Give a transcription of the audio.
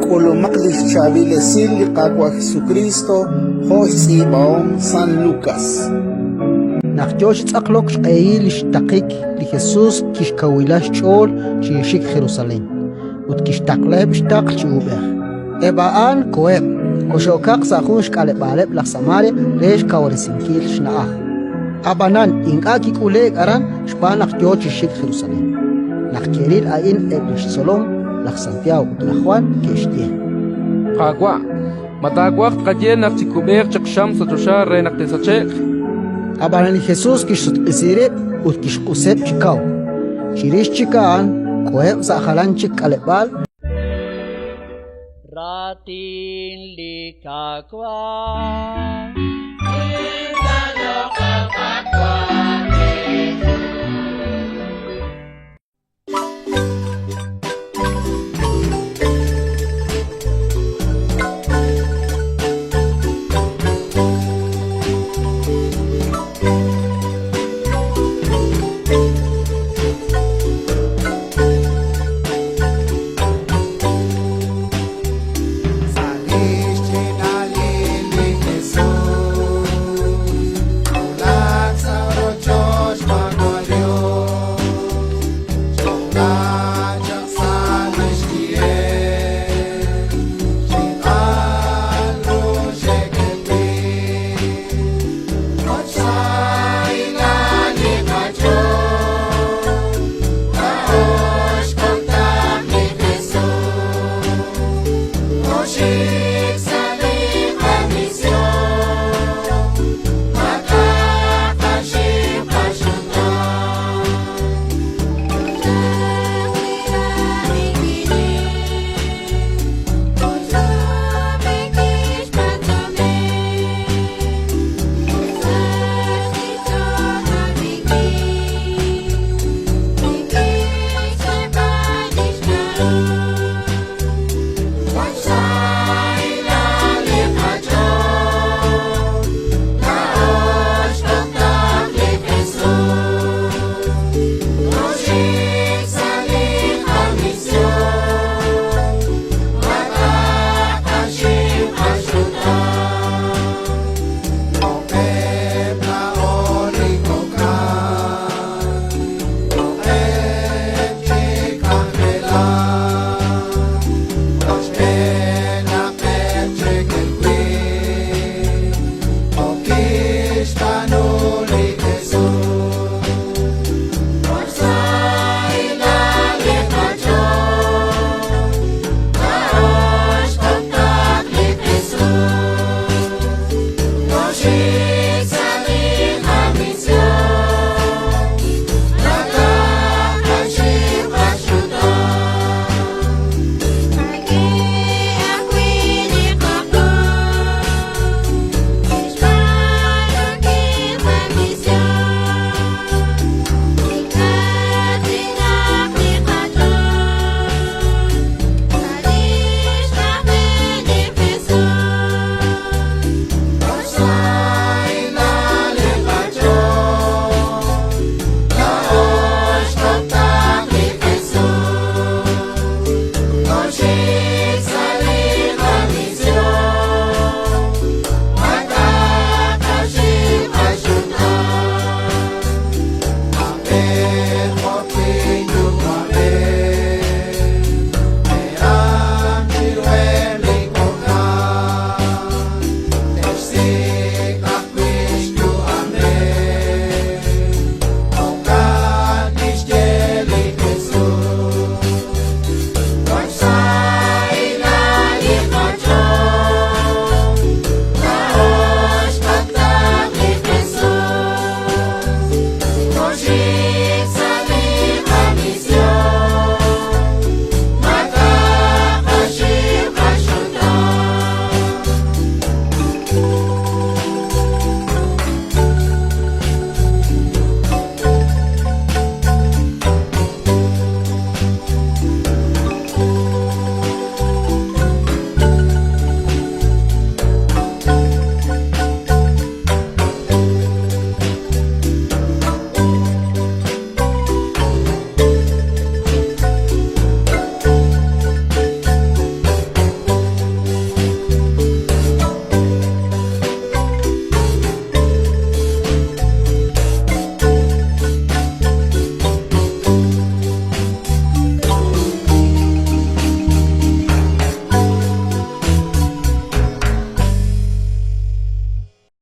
K'ulumaq li xchaab'il esil li Qaawa' Jesukriist jo' xtz'iib'ahom San Lukas. Naq yo chi tz'aqlok xq'ehil li xtaqik, li Jesus kixkawila xch'ool chi xik Jerusalén ut kixtaqlaheb' xtaql chi uub'ej. Eb' a'an koheb', koxe'okaq sa' jun xk'aleb'aaleb' laj Samaria re xkawresinkil xna'aj. Ab'anan ink'a' kik'ule'k aran xb'aan naq yo chi xik Jerusalén. Naq ke'ril a'in eb' li xtzolom laj Santiago ut laj Jwan, ke'xye: Qaawa', ma taawaj tqaye naq chikub'eeq chaq xam sa' choxa re naq te'sache'q? Ab'anan li Jesus kixsutq'isi rib' ut kixq'useb' chi kaw. Chirix chik a'an koheb' sa' jalan chik k'aleb'aal. Raatin li Qaawa'. Sa' lix ch'inalil li Jesus, wulak sa' rochoch Maawa' Dios, xk'ojla chaq sa' lix yiheb', xninqal ru xe'k'eeb'il. Ut xsahilal li qach'ool, laa'o xk'otak li Jesus. Oxik sa' li qamision, maak'a' qaxiw qaxutaan. Wan xsahilal li qach'ool, laa'o xk'otak li Jesus. Oxik sa' li qamision, maak'a' qaxiw qaxutaan. B'oqeb' laa'o li kok'al, b'oqeb' chi k'anjelak, rochb'eenaqeb' cheekel winq, jo' kixb'aanu li Jesus. Wan xsahilal li qach'ool, laa'o xk'otak li Jesus. Oxik sa' li qamision, maak'a' qaxiw qaxutaan. Wan xsahilal li qach'ool, laa'o xk'otak li Jesus. Oxik